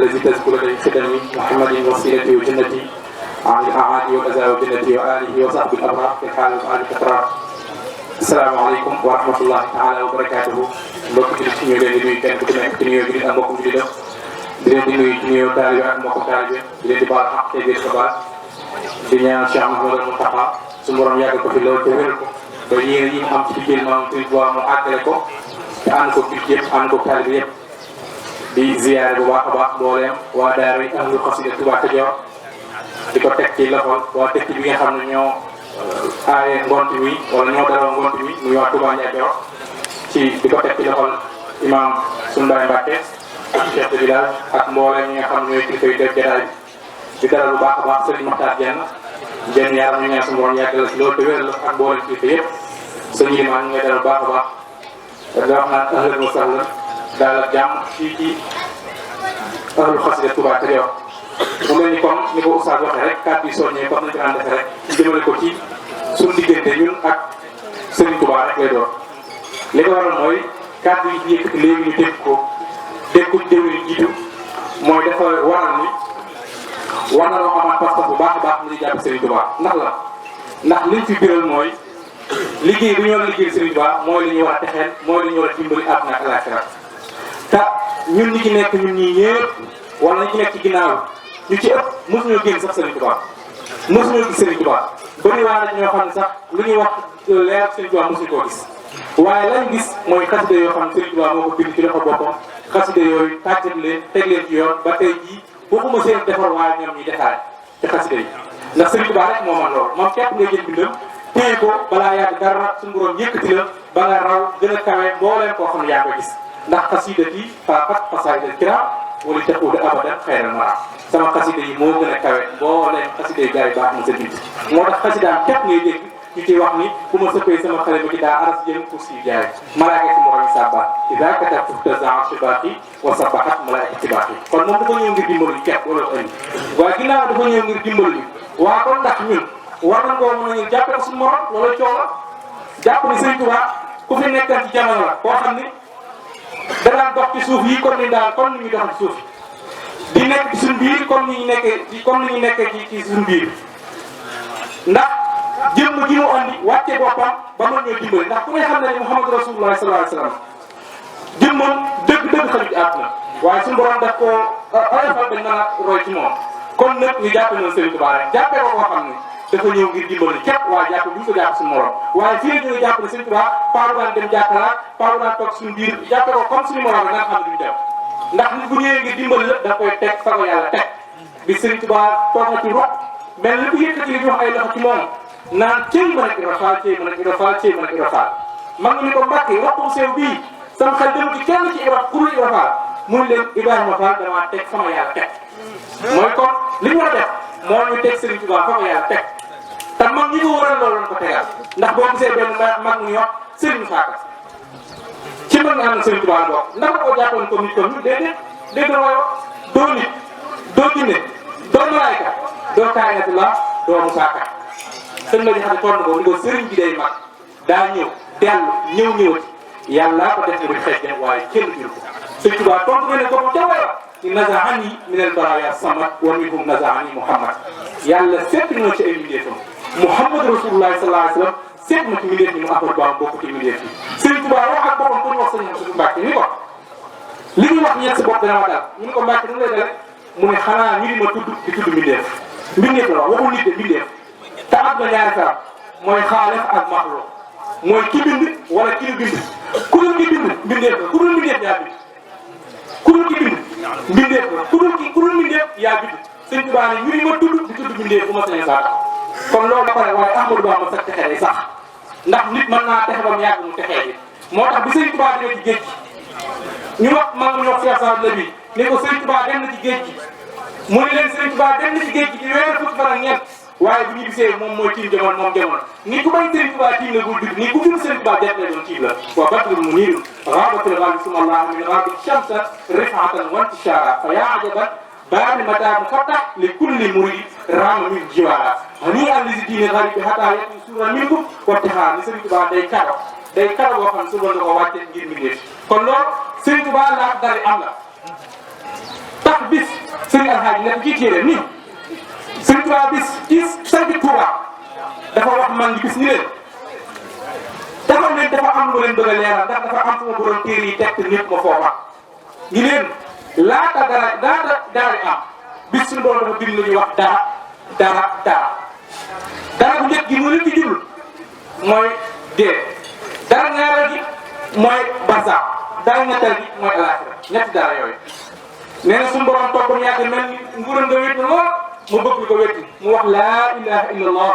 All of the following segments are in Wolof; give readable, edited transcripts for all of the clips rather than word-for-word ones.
الذي تذكر للخدم محمد وسيلتي وجنتي عن الأعادي والأذى وجنتي وآله وصحبه الأبرار في الحال وآل الأبرار. السلام عليكم ورحمة الله تعالى وبركاته. mbokk ci ñu leen di nuyu kenn ku ci nekk ci nuyoo bi ak mbokkum ci di def di leen di nuyu ci nuyoo taalibe ak mbokkum taalibe di leen di baal xaq te di ko baal di ñaan Cheikh Mouhamadou Moustapha su borom yàggal ko fi loolu te wér ko ba yéen yi mu am ci liggéey maam Sëriñ Tuubaa mu àggale ko te ànd ko biir yëpp ànd ko taalibe yëpp di ziyaare bu baax a baax mbooleem waa daara yi ahlu xasida Touba Kajoor di ko teg ci loxol waa dëkk bi nga xam ne ñoo aaye ngont mi wala ñoo daloo ngont mi muy waa Touba Ndiadior ci di ko teg ci loxol imam Sundaay Mbàkke ak chef de village ak mbooleem ñi nga xam ne ñooy kilifa yu def jotaay bi di dalal bu baax a baax Serigne Makhtar Diène yaram ñu ñaan suñu borom yàggal si loolu te wér la ak mbooleem kilifa yëpp sëñ Ilimaan ñu ngay dalal bu baax a baax da wax naan ahlan wa sahlan daal ak jàmm fii ci ahlu xasida Touba Kajoor mu mel ni comme ni ko Oustaz waxee rek kàddu yi soññee comme nañu ko daan defee rek jëmale ko ci suñu diggante ñun ak Serigne Touba rek lay doon li ko waral mooy kàddu yi ci yëkkati léegi ñu dégg ko déwén jiitu mooy dafa waral ni war na loo xamaat pas-pas bu baax a baax mu di jàpp Serigne Touba ndax liñ fi biral mooy liggéey bi ñu war a liggéey Serigne Touba mooy li ñuy war a texeel mooy li ñu war a dimbali àdduna ak àllaaxira te ñun ñi ci nekk ñun ñii ñëpp wala ñi ci nekk ci ginnaaw ñu ci ëpp mosuñoo génn sax Serigne Touba mosuñoo gis Serigne Touba bëri waa na ñoo xam ne sax lu ñuy wax leer Serigne Touba mosuñu koo gis waaye lañ gis mooy xasida yoo xam ne Serigne Touba moo ko bind ci loxo boppam xasida yooyu tàggat leen teg leen ci yoon ba tey jii waxuma seen defar waaye ñoom ñi defaale ci xasida yi ndax Serigne Touba rek moo man loolu moom képp ngay jël bindam téye ko balaa yàgg dara suñu borom yëkkati la ba nga raw gën a kawe mbooleem koo xam ne yaa ko gis ndax xasidati faaqat xasaa'idal kiraam wala taquudu abadan xayral maraam sama xasida yi moo gën a kawe mbooleem xasida yi gars yi baax na sa bind moo tax xasidaam képp ngay dégg ñu ciy wax ni bu ma sëppee sama xale ma ci daa aras jëm kursi yi jaay malaaka si borom sàbba idaa katabtu tazaa shibaaqi wa sabahat malaaka sibaaqi kon moom dafa ñëw ngir dimbali ñu képp wala indi waaye ginnaaw dafa ñëw ngir dimbali ñu waa kon ndax ñun war nañ koo mën a ñun jàppe ko suñu morom loolu coow la jàpp ni Serigne Touba ku fi nekkan ci jamono la koo xam ni da daan dox ci suuf yi comme ni daal comme ni ñu dox ci suuf di nekk ci suñu biir comme ni ñu nekkee ci suñu biir ndax jëmm ji mu andi wàcce boppam ba mën ñoo dimbali ndax ku ne xam ne ni Muhammadu Rasulullah sallallahu alayhi wa sallam jëmmam dëgg-dëgg xaju ci àdduna waaye suñu borom daf koo oyofal dañ mën a roy ci moom kon nag ñu jàppe noonu Serigne Touba rek jàppee ko koo xam ne dafa ñëw ngir dimbali képp waaye jàpp bu ñu ko jàpp suñu morom waaye fii la ñu jàpp ne Serigne Touba paaru daan dem jàkkalaat paaru daan toog suñu biir jàppee ko comme suñu morom rek nga xam ne duñu dem ndax nit bu ñëwee ngir dimbali la da koy teg fa ko yàlla teg bi Serigne Touba toog na ci rox mais li ko yëkkati li ñu wax ay loxo ci moom naan cëy mën a irafal cëy mën a irafal cëy mën a irafal mag nga ni ko Mbàkke waxtu sew bii sama xel dem ci kenn ci iraf kurul irafal mun leen Ibrahima Fall damaa teg sama yàlla teg mooy kon li ñu war a def moo ñu teg Serigne Touba fa ko yàlla teg te mag ñi ko waral loolu lañ ko tegal ndax boo gisee benn mag ñu wax Serigne Faaka ci mag nga xam ne Serigne Touba bokk ndax ko jàppoon comme nit comme déedéet dégg nga doo nit doo jinne doo malaayka doo kaayatullah doo musaaka sëñ la ñu xam ne toll ko ni ko Serigne bi day mag daa ñëw ñëwati yàlla ko def na xeej dem waaye kenn jël ko Serigne Touba tontu nga ne ko ca wara ni nazahani min al baraya samad wa minhum nazahani Muhammad yàlla seet na ci ay mbindeefam Muhammad Rasulullah sallallahu alayhi wa sallam seet na ci mbindeef ñi mu Ahmadu Bamba bokk ci mbindeef yi Serigne Touba wax ak boppam pour wax sëñ Mbàkke ni ko li ñuy wax ñeent si bopp dana ma daal ñu ne ko Mbàkke nu lay dale mu ne xanaa ñu di ma tudd di tudd mbindeef la wax waxul nit de mbindeef te am na ñaari farab mooy xaalif ak maxluq mooy ki bind wala ki ñu bind ku dul ki bind mbindeef la ku dul mbindeef yaa bind ku dul ki bind mbindeef la ku dul mbindeef yaa bind Sëñ Tuubaa ne ñu ma tudd di tudd mbindeef bu ma sañee saa tax kon loolu da pare waaye Ahmadou Bamba sax texee day sax ndax nit mën naa texe ba mu yàgg mu texee bi moo tax bi Sëñ Tuubaa demee ci géej gi ñu wax maa ngi wax Cheikh Saad la bi ne ko Sëñ Tuubaa dem na ci géej gi mu ne leen Sëñ Tuubaa dem na ci géej gi ci weer fukki fan ak ñeent waaye bu ñu gisee moom mooy tiim jamono moom jamono ni ku bay Serigne Touba tiim la gul dugg ni ku gën Serigne Touba jett la doon tiim la wa badrul munir ghabatul ghalib suma allah min ghabit shamsa rifatan wa intishara fa ya ajaban baari madam fatah li kulli murid rama min jiwara hani allazi dini gharib hatta yati sura minkum wa taha ni Serigne Touba day karo boo xam ne su ko wàcce ngir mi kon loolu Serigne Touba la dari am la tax bis Serigne Alhaji nekk ci téere nii Serigne Touba bis ci Serigne Touba dafa wax man di bis ni leen dafa leen dafa am lu leen bëgg a leeral ndax dafa am fu ma borom téere yi teg ñëpp ma foofa ni leen laata dara am bis suñu borom dafa bind lu ñuy wax dara bu njëkk gi mu leen ci jublu mooy dee dara ñaareel gi mooy barsax dara ñetteel gi mooy alaaxira ñetti dara yooyu nee na suñu borom toog ba mu yàgg mel ni nguuram nga wéetu lool mu bëgg ko wéetu mu wax laa ilaha illallah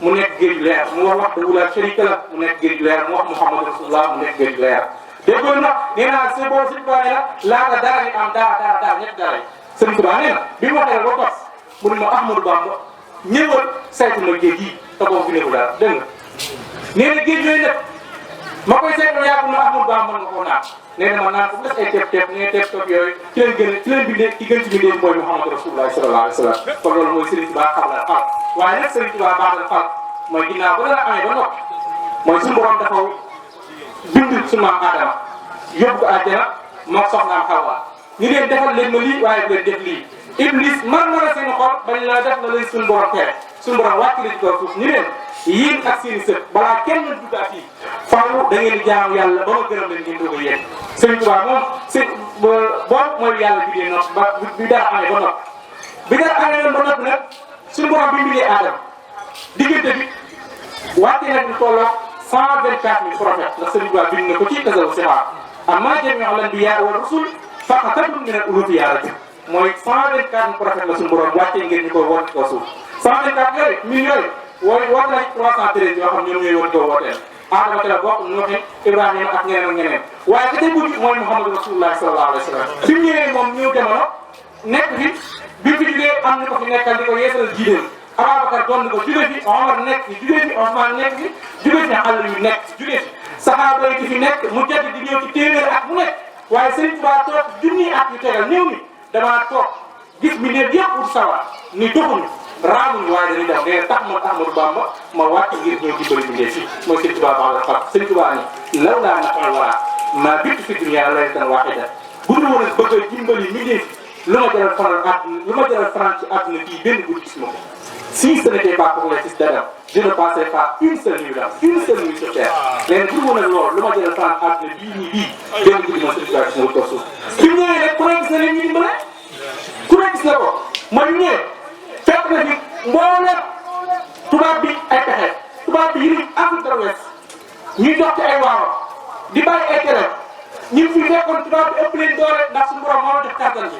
mu nekk géej leer mu wax wahdahu laa sharika lah mu nekk géej leer mu wax muhammadu rasulullah mu nekk géej leer déggoon na nee naa c'est bon Sëñ Tuubaa nee na laata dara ni am dara ñetti dara yi Sëñ Tuubaa nee na bi mu waxee ba tos mu ne ma Ahmadou Bamba ñëwal saytu ma géej yi te boobu fi nekkul dara dégg nga nee na géej yooyu nag ma koy saytu yàgg na Ahmadou Bamba mën nga koo naan nee na ma naan fu mu des ay tepp nee tepp yooyu ci leen bindee ki gën ci bindee mooy Muhammad Rasulullah sallallahu alayhi wa sallam kon loolu mooy Serigne Touba xam la fal waaye nag Serigne Touba baax la fal mooy ginnaaw ba la amee ba noppi mooy suñu borom dafa bind suñu maam Adama yóbbu ko àjjana moom soxnaam Xawa ñu leen defal leen ma lii waaye bu leen def lii Iblis man na la seen xol bañ la def la leen suñu borom tere suñu borom wàcc la ci kaw suuf ñu leen yéen ak seen i sët balaa kenn duggaat fii faaw da ngeen di jaamu yàlla ba ma gërëm leen ngeen doog a yegg Serigne Touba moom boobu mooy yàlla bi dee nopp ba bi dara amee ba nopp bi dara amee noonu ba nopp nag suñu borom bi mbindee Aadama diggante bi wàcce nag ñu tolloo 124 000 prophètes ndax Serigne Touba bind na ko ci tasawu sixaar amma jami'ul anbiyaa wa rusul faqatatun min al-uluhiyya rek mooy 124 000 prophètes la suñu borom wàccee ngeen ñu koy woon ci kaw suuf 124 yooyu mille yooyu woote nañ 313 yoo xam ñoom ñooy woon koo wooteel Adama ci la bokk Nuuh Ibrahima ak ñeneen waaye ka tey mujj mooy Muhammadu Rasulullah sallallahu alayhi wa sallam bi mu ñëwee moom ñëw jamono nekk fi bi fi jugee am ñu ko fi nekkal di ko yeesalal jiideem Ababacar doon ko jugee fi Omar nekk fi jugee fi Ousmane nekk fi jugee fi àll yu nekk jugee fi saxaaba yi fi nekk mu jot di ñëw ci téeméer at mu nekk waaye Serigne Touba toog junniy at yu tegal néew mi damaa toog gis mi ne yëpp ut sawar ni doxuñu raamuñu waaye dañuy dem nee tax ma Ahmadou Bamba ma wàcc ngir ñëw dimbali bindee fii mooy Serigne Touba baax la xam Serigne Touba ni law laa naqal wala maa bitt fi dunya laylatan waahida bu dul woon bëgg a dimbali bindee fi lu ma jaral faral àdduna lu ma jaral faral ci àdduna bii benn guddi gis ma ko si ce n'était pas pour les fils d'Adam je ne passerai pas une seule nuit là une seule nuit sur terre léegi bu dul woon loolu lu ma jaral faral àdduna bii nii benn guddi ma Serigne Touba gis ma ko suuf bi mu ñëwee rek ku ne gis na leen ñu dimbale ku ne gis na ko mooy ñëwee fekk na fi mboolem tubaab bi ay pexe tubaab bi yëriñ Afrique de l'Ouest ñuy dox ci ay waaw di bàyyi ay terrain ñi fi fekkoon tubaab bi ëpp leen doole ndax suñu borom moo def kàttan bi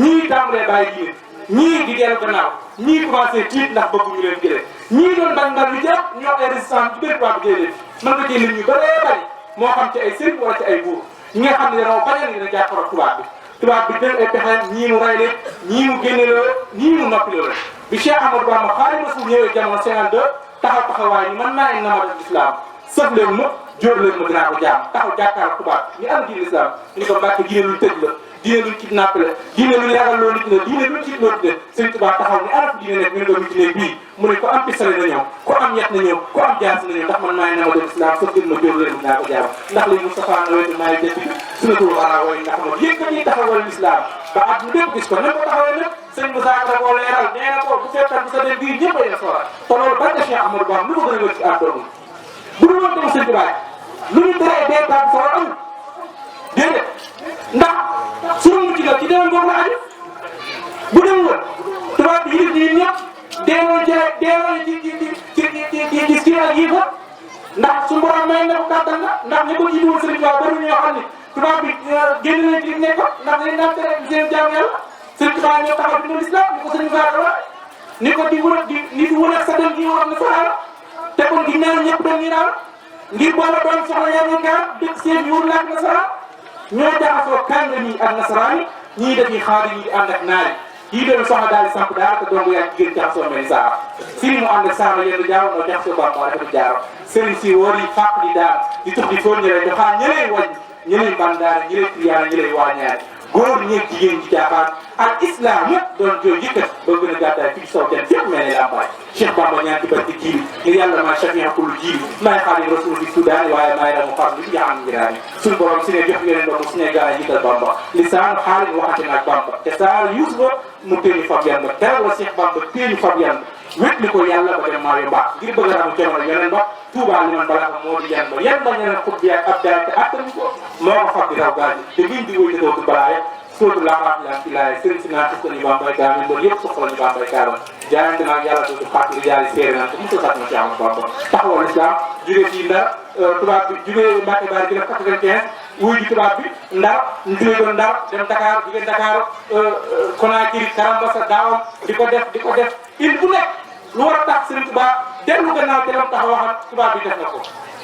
ñii tàmbalee bàyyi diine ñii di dellu gannaaw ñii commencé tiit ndax bëgguñu leen jëlee ñii doon bañ ndar lu jàpp ñu wax ay résistance ci biir tubaab bi jëlee mën nga cee nit ñu bëree bëri moo xam ci ay sëriñ wala ci ay buur ñi nga xam ne dañoo bañal dina jàppale tubaab bi jël ay pexe ñii mu rey leen ñii mu génne loolu ñii mu noppi loolu bi Cheikh Amadou Bamba Xaadimu Rasuul ñëwee jamono 52 taxawaay ni man naa ne namatal islam sëf leen ma jóor leen ma dinaa ko jaam taxaw jàkkaarloo tubaab ñu am diine islam ñu ko mbàkk diine luñ tëj la diine luñ kidnappé la diine luñ ragal loolu nit la diine luñ tiit loolu nit Sëriñ Tuubaa taxaw ni araf diine nekk ñu doon ci néeg bii mu ne ko am pistolet na ñëw ko am yet na ñëw ko am jaas na ñëw ndax man maay namatal islam sëf leen ma jóor leen ma dinaa ko jaam ndax li Moustapha Nawete maay def sunatul wara wooy ndax ma yëkkati taxawal islam ba at mu bépp gis ko ne ko taxawee nag sëñ Moussa da koo leeral nee na ko bu fekkoon bu sa dem bii ñëpp a yem soora te loolu bari na Cheikh Amadou Bamba lu ko gën a wër ci àdduna bu dul woon dem sëñ Tuubaa lu ñu teree dee taal soora amul déedéet ndax suñu mucc la ci demee boobu la aju bu dem woon tubaab bi yëpp ñun ñëpp deewoon ci ak yii fa ndax suñu borom may na ko kàttan la ndax ñi ko jiitu woon sëñ Tuubaa bari ñoo xam ne tubaab bi génn nañ ci nekk ndax dañ daan tere seen jaam yàlla Sëriñ Tuubaa ñoo taxaw di dund islam ni ko sëriñ Moussa wax ni ko di wër di nit wër ak sa dem gi wax na saxaara te kon ginnaaw ñëpp dem ñu naan ngir booba doon soxla yàlla gaar dëkk seen yuur laak nasaraan ñoo jaxasoo kàngam yi ak nasaraan yi ñii dañuy xaar ñii di ànd ak naari yii doon soxla daal di samp daal te doon yaa jigéen jaxasoo mel ni saara sëriñ mu ànd ak saara yenn jaaw noo jaxasoo bam moo dafa jaaro sëriñ si wóor yi fàq di daal di tux di fóon ñëlee doxaa ñëlee wàññ ñëlee bandaare ñëlee triyaana ñëlee waañaari góor ñeeg jigéen ci caaxaan al islam doon jooy yëkkat ba gën a gàddaay fii sow jant fépp mel ni làmbaay Cheikh Bamba ñaan ci barke jiili ngir yàlla maa chafi'a kullu jiili maay xaadim rasul fi Soudan waaye maay ramu xam li yaa am ngiraani suñu borom su ne jox yeneen doom su ne gaay jiital Bamba lisaan xaalin waxante naag Bamba te saa Yuusufa mu téeni fab yan ba teral la Cheikh Bamba téeni fab yan wét li ko yàlla ba dem maa yu baax ngir bëgg a ramu jamono yeneen ba Touba li man balaa ko moo di yan ba yan ba ñeneen xut bi ak ab daay te attanu ko moo ko fab di raw gaal te liñ di wëy dootu balaaye sootu laaxaat la ci laay sëriñ si naa xis ñu Bambay gaa ñu mbër yëpp soxla ñu Bambay kaaba jaayante naag yàlla dootu xaat li jaali séeré naan te mu sat na ci am Bamba taxawal islam jugee ci Ndar tubaab bi jugee Mbacke Bari gi def 95 wuy ji tubaab bi Ndar ñu jugee doon Ndar dem Dakar jugee Dakar Conakry Karambasa daawam di ko def il bu nekk lu war a tax Serigne Touba dellu gannaaw te lam tax waxat tubaab bi def na ko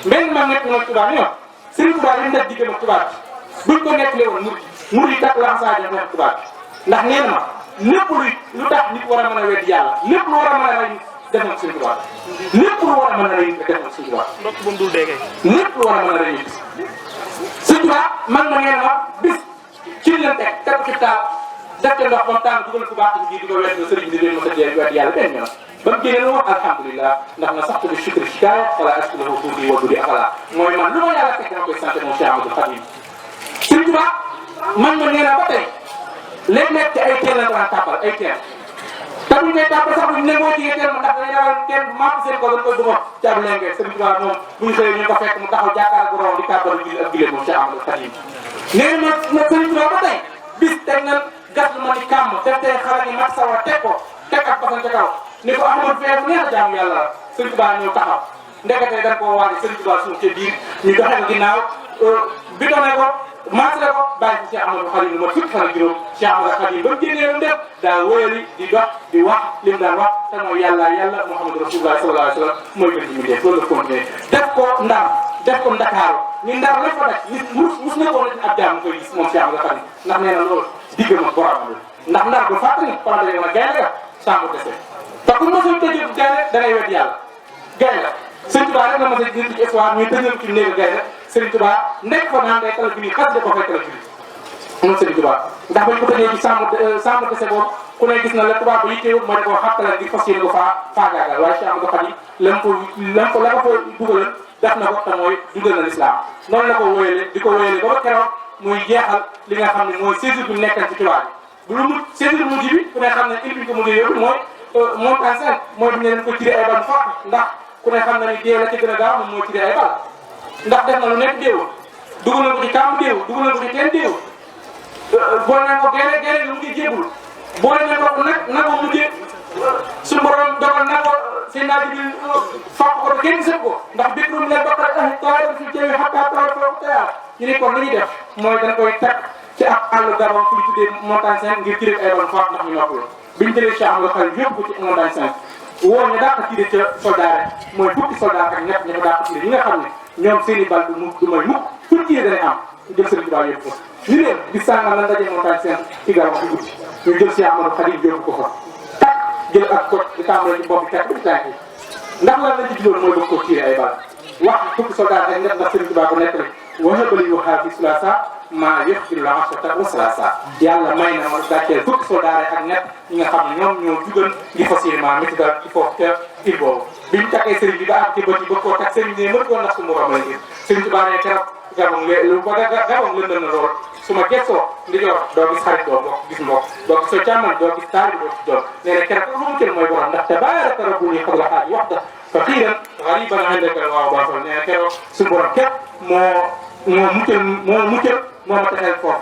mbéy ma nekk na tubaab ñoom Serigne Touba li mu def diggam ak tubaab bi buñ ko nettalee woon murid yi takk laxasaay def na tubaab bi ndax nee na ma lépp lu tax nit war a mën a weddi yàlla lépp lu war a mën a rey def na Serigne Touba lépp lu war a mën a rey def na Serigne Touba lépp lu war a mën a rey nit Serigne Touba man ma nee na ma bis ci leen teg ci taal def ca ndox ba mu tàng dugal ku baax ci biir di ko wet na sëriñ bi di leen mos a weddi yàlla benn yoon ba mu génnee lu wax alhamdulilah ndax na sax bi shukri shikaaya wala askulahu tuuti wa dudi afala mooy man lu ma yàlla fekk dama koy sant moom Cheikh Amadou Khadim Serigne Touba man ma nee na ba tey léeg-léeg ci ay teen la daan tàbbal ay teen te buñ koy tàbbal sax buñ ne moo jigee teen ma ndax dañuy rawal teen maam seen ko dañ koy duma ci ab lenge Serigne Touba moom buñu xëyee ñu ko fekk mu taxaw jàkkaar bu raw di tàbbal julli ak gilee moom Cheikh Amadou Khadim nee na ma Serigne Touba ba tey bis teg na gas lu ma ni kàmm def tey xala ni mat sawa teg ko teg ak basan ca kaw ni ko Ahmad fee mu neex a jaamu yàlla la Serigne Touba ñëw taxaw ndekete dañ koo waaj Serigne Touba suuf ca biir ñu doxe ko ginnaaw bidone ko maasale ko bàyyi ci Cheikh Amadou Khadim lu ma fukki fan ak juróom Cheikh Amadou Khadim ba mu génnee lu def daa wóyali di dox di wax li mu daan wax te mooy yàlla Muhammadu Rasulullah sallallahu alayhi wa sallam mooy gën ci mu def loolu la continué def ko Ndar def ko Ndakaaru ni Ndar la fa def nit mus na ko ab jaam koy gis moom Cheikh Amadou Khadim ndax nee na loolu diggam ak boromam la ndax Ndar bu fàttali par exemple ma gaynde ga sàmm dese te ku mosul tëjee gaynde da ngay wet yàlla gaynde la Serigne Touba rek la mos a jënd ci histoire ñuy tëjal ci néegu gaynde Serigne Touba nekk fa naan day kala bi nii xas de ko fay kala bi moom Serigne Touba ndax bañ ko tëjee ci sàmm dese boobu ku ne gis na la tubaab ba yitteewut mooy koo xàttala di fas yéene ko faagaagal waaye Cheikh Amadou Khadim la ko dugalal def na ko te mooy dundal na l'islam noonu la ko wóyale di ko wóyale ba keroog muy jeexal li nga xam ne mooy séjour bi nekkal ci tubaab bi bu lu mu séjour mujj bi ku ne xam ne il bi ko mujj yóbbu mooy montagne sainte mooy bi ne leen ko tiré ay bal fort ndax ku ne xam na ni dee la ci gën a gaaw moom mooy tiré ay bal ndax def na lu nekk déew dugal na ko ci kàmb déew dugal na ko ci teen déew boole nañ ko génne lu mu ngi jébul boole nañ ko nag na ko mujjee suñu borom dogal na ko seen naaj bi fàq ko ba kenn gisal ko ndax bépp lu mu leen bokkal tawal fi ceewi xataa tawal ko teyaar ñu ne kon lu ñuy def mooy dañ koy teg ci ab àll gabon fu ñu tuddee montagne sainte ngir tiré ay bal fort ndax ñu noppaloo biñu jëlee Cheikh Amadou Khadim yóbbu ko ci montagne sainte woo ñu dàq tiré ca soldat mooy fukki soldat ak ñett ñu ko dàq tiré ñi nga xam ne ñoom seen i bal du may mukk pour tiré danañ am ñu jël Serigne Touba yóbbu ko ñu leen di sàngal la ndaje montagne sainte ci gabon ci guddi ñu jël Cheikh Amadou Khadim yóbbu ko fa tak jël ak kot di tàmbale ci bopp bi teg ci tànk yi ndax lan lañ ci loolu mooy bëgg koo tiré ay bal wax fukki soldat ak ñett ndax Serigne Touba ko nekk rek waxabali yu xaar fi sulasa maa yëf ci la asata wa salasa yàlla may na ma gàcceel fukki soldat ak ñett ñi nga xam ne ñoom ñoo jugal di facilement métti daal ci foofu ca il boobu bi ñu takkee Serigne bi ba am ci bët yi ba koo teg Serigne ne mën koo ndax su ma romb la gis Serigne Touba ne keroog gabon lëndëm na lool su ma gëstoo ndi joor doo gis xarit doo bokk gis mbokk doo gis soo càmmoñ doo gis taal bi doo gis doom nee na keroog lu mu jël mooy borom ndax tabaaraka rabbuni xabla xaaj wax da fa xiiran xariban indaka waaw baasol nee na keroog suñu borom képp moo muccal moo ma texeel foofu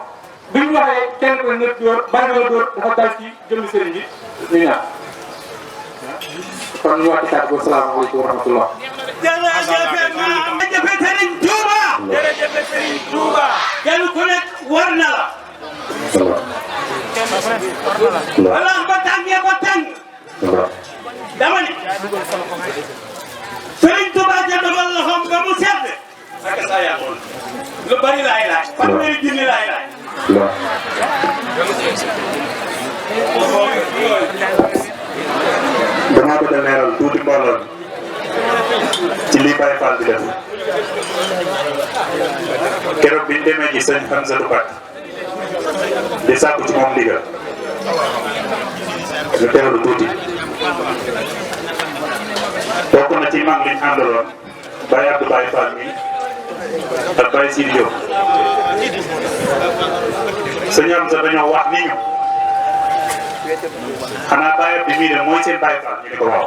bi ñu waxee kenn ko ñëpp dóor bari na dóor dafa dal ci jëmmi sëriñ bi ñu ñaan kon ñu wax ci kàddu gi salaamaaleykum wa rahmatullah. jërëjëf Serigne Touba. jërëjëf Serigne Touba. kenn ku nekk war na la. wala ba tàngee ba tàng. dama ni. Serigne Touba ca dogal loxoom ba mu sedd. ak saa yàqoon. lu bari laay laaj. fanweeri junni laay laaj. damaa bëgg a leeral tuuti mbooloo ci lii Baye Fall di def keroog bi ñu demee ci sëñ Hamzatou Bat di sàkku ci moom ndigal ñu teewlu tuuti bokk na ci mag liñ àndaloon Baye Abdou Baye Fall mi ak Baye Sidi Diop sëñ am sa dañoo wax ni ñu xanaa Baye Abdou mii de mooy seen Baye Fall ñu di ko waaw